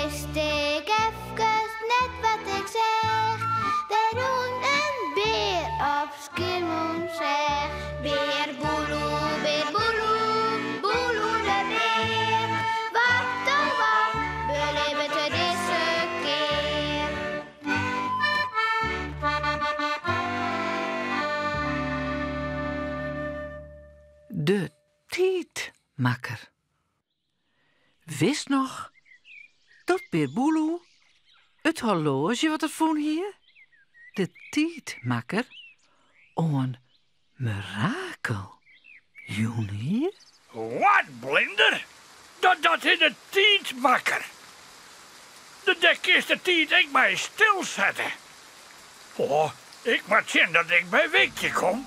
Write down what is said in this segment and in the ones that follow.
wist ik efkes net wat ik seach. Dêr rûn in bear op Skiermûntseach. Bear Boeloe, bear Boeloe, Boeloe de bear. Wat oh wat belibbet er dizze kear? De tiidmakker. Witst noch dat Bear Boeloe it horloazje wat er fûn hie, de tiidmakker, oan Merakel jûn hie? Wat, blinder? Dat dat is de tiidmakker. Dêr kinst de tiid ek mei stilsette. Oh, ik moat sjen dat ik by Wikje kom.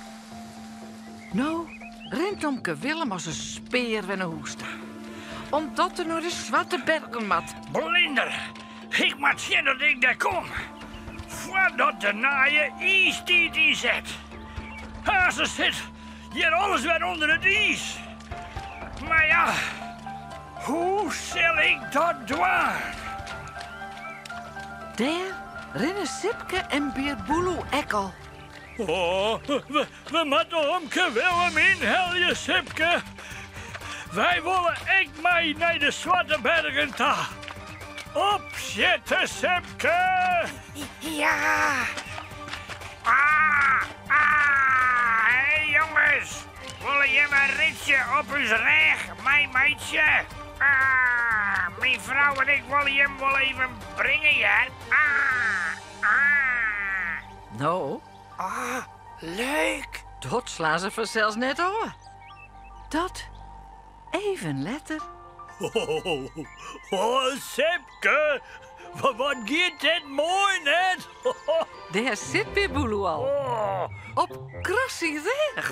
No rint omke Willem as in spear wer nei hûs ta, omdat er nei de Swarte Bergen moat. Blinder, ik moat sjen dat ik dêr kom, foardat de nije iistiid ynset. Aanst sit hjir alles wer ûnder it iis. Mar ja, hoe sil ik dat dwaan? Dêr rinne Sipke en Bear Boeloe ek al. Oh, we, we moatte omke Willem ynhelje, Sipke. Wy wolle ek mei nei de Swarte Bergen ta. Opsjitte, Sipke! Ja! Ah, ah, hey jonges, wolle jimme in ritsje op ús rêch meimeitsje? Ah, myn frou en ik wolle jim wol even bringe, hear. Ah, ah. No. Ah, leuk! Dat slaan se fansels net ôf. Dat even letter. Oh, oh, Sipke, wat giet dit moai net? Dêr sit Bear Boeloe al. Oh. Op Kras syn rêch.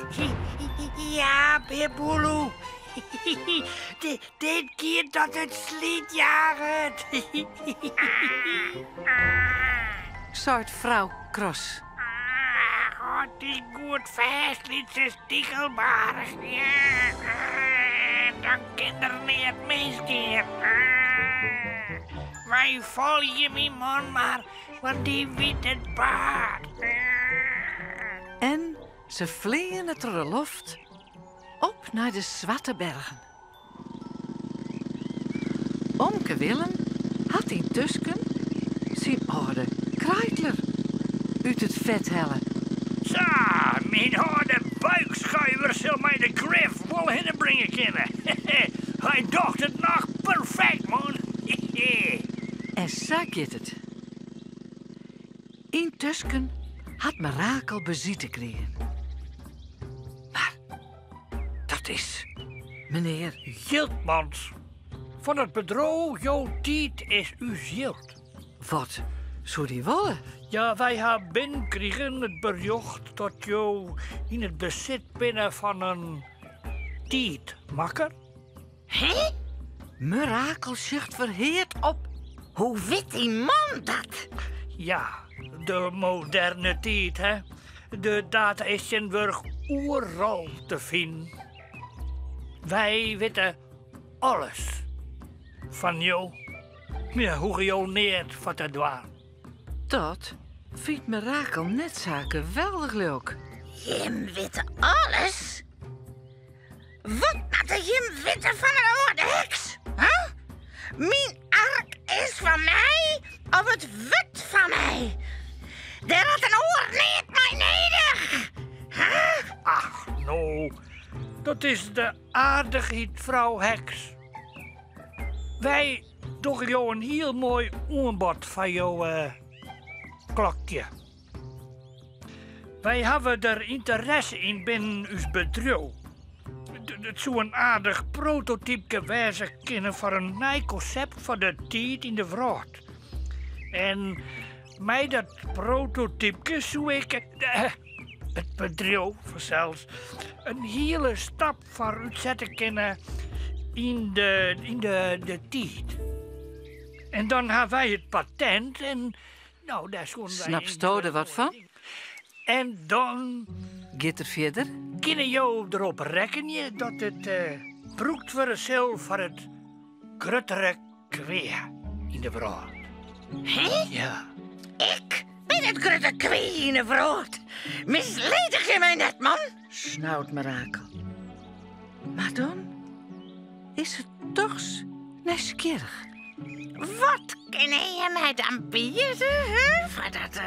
Ja, Bear Boeloe. Dit giet dat it slydjaget. Seit frou Kras. Hâld dy goed fêst, lytse stikelbaarch. Dan kin der neat misgean. Wy folgje myn man mar, want dy wit it paad. En se fleane troch de loft op nei de Swarte Bergen. Omke Willem hat yntusken syn âlde Kreidler út it fet helle. Sa, myn âlde buikschuiver sil my de grif wol hinne bringe kinne. Hy docht it noch perfekt, man. En sa giet it. Yntusken hat Merakel besite krigen. Mar dat is menear Jildmans. Fan it bedriuw Jo Tiid is Us Jild. Wat soe dy wolle? Ja, wy ha binnenkrigen it berjocht dat jo yn it besit binne fan in tiidmakker. Hé? Merakel sjocht ferheard op. Hoe wit dy man dat? Ja, de moderne tiid, hè. De data is tsjintwurdich oeral te finen. Wy witte alles fan jo. Dêr hoege jo neat foar te dwaan. Dat fynt Merakel net sa geweldich leuk. Jim witte alles? Wat moatte jim witte fan in âlde heks? Huh? Myn ark is fan my of it wurdt fan my. Dêr hat in oar neat mei nedich. Huh? Ach, no, dat is de aardichheid, frou Heks. Wy dogge jo in hiel moai oanbod foar jo klokje. Wy hawwe der ynteresse yn binnen ús bedriuw. It soe in aardich prototypke wêze kinne foar in nij konsept foar de tiid yn de wrâld. En mei dat prototypke soe ik, it bedriuw fansels, in hiele stap foarút sette kinne yn de, yn de, de tiid. En dan ha wy it patent en No, dêr soenen wy. Snapsto der wat fan? En dan. Giet er fierder. Kinne jo derop rekkenje dat it brûkt wurde sil foar it gruttere kwea. yn de wrâld. Hé? Ja. Ik bin it grutte kwea yn 'e wrâld. Misledigje my net, man! Snaut Merakel. Mar dan is it dochs nijsgjirrich. Wat kinne je my dan biede, hè, foar dat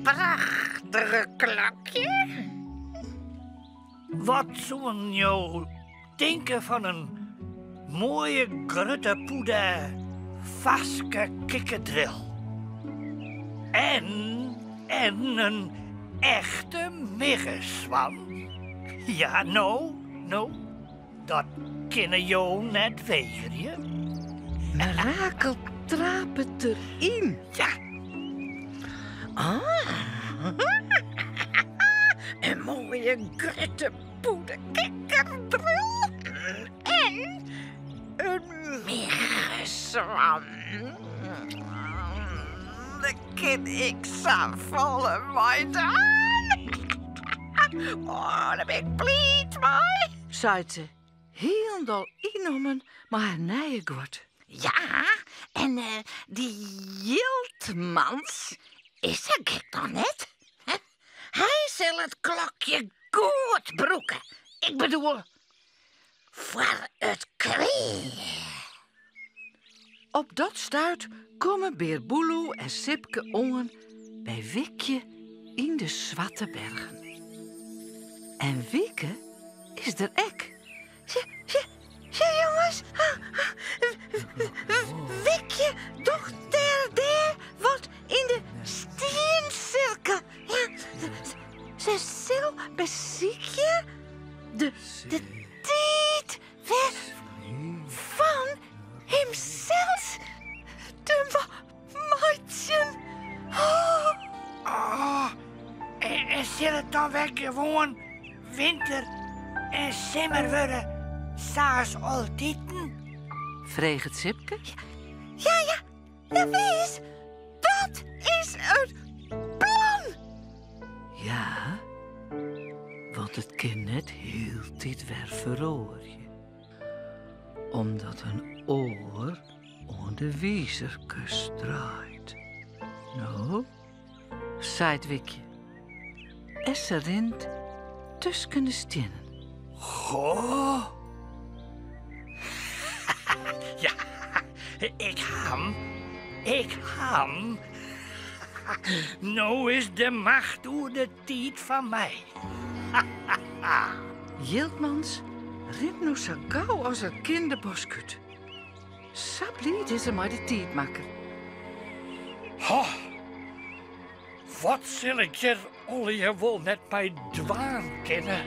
prachtige klokje? Wat soenen jo tinke fan in moaie grutte pûde farske kikkerdril? En, en in echte miggeswam? Ja, no, no, dat kinne jo net wegerje. Merakel trapet deryn. Ja. Ah. In moaie grutte pûde kikkerdril en in miggeswam. Dêr kin ik safolle mei dwaan. Oh, dêr bin ik bliid mei. Seit se, hielendal ynnommen mei har nije guod. Ja, en dy Jildmans is sa gek noch net. Hy sil it klokje goed brûke. Ik bedoel, foar it kwea. Op dat stuit komme Bear Boeloe en Sipke oan by Wikje yn de Swarte Bergen. En Wieke is der ek. Sje, sje, sje jonges. Wikje docht dêr dêr wat yn de stiensirkel. Ja, se sil besykje de, de tiid wer fan himsels te meitsjen. Oh. Oh, en, en sil it dan wer gewoan winter en simmer wurde, sa as altiten? Freget Sipke. Ja, ja, ja, wis. Dat is it plan. Ja, want it kin net hieltyd wer feroarje. Omdat in oar oan de wizerkes draait. No, seit Wikje. En se rint tusken de stiennen. Goh. Ja, ik ha 'm. Ik ha 'm. No is de macht oer de tiid fan my. Jildmans rint no sa gau as er kin de bosk út. Sa bliid is er mei de tiidmakker. Ho, wat sil ik hjir allegear wol net mei dwaan kinne?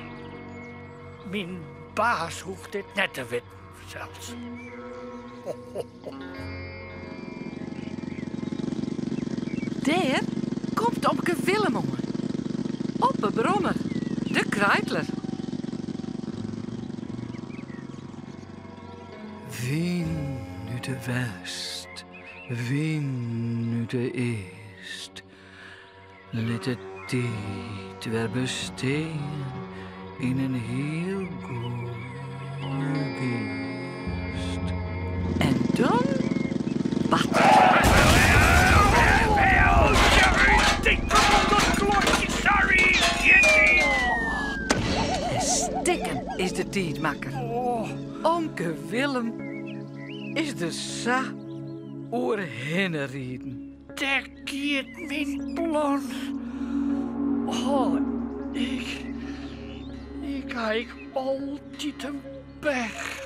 Myn baas hoecht dit net te witten, fansels. Dêr komt omke Willem oan. Op 'e brommer, de Kreidler. Wyn út de west, wyn út de east. Lit de tiid wer bestean yn in hiel goeie geast. En dan bart it. En stikken is de tiidmakker. Omke Willem is der sa oerhinne riden. Dêr giet myn plan. Oh, ik, ik ha ek altyd in pech.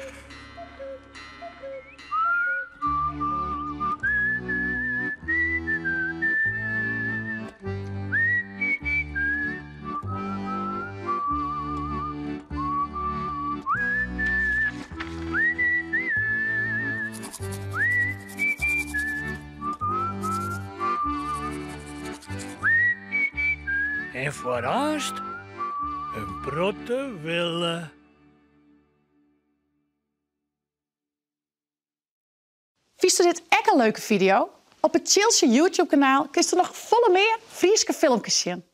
En foar aanst in protte wille. Fynsto dit ek in leuke fideo? Op it Tsjiltsje YouTube-kanaal kinsto noch folle mear Fryske filmkes sjen.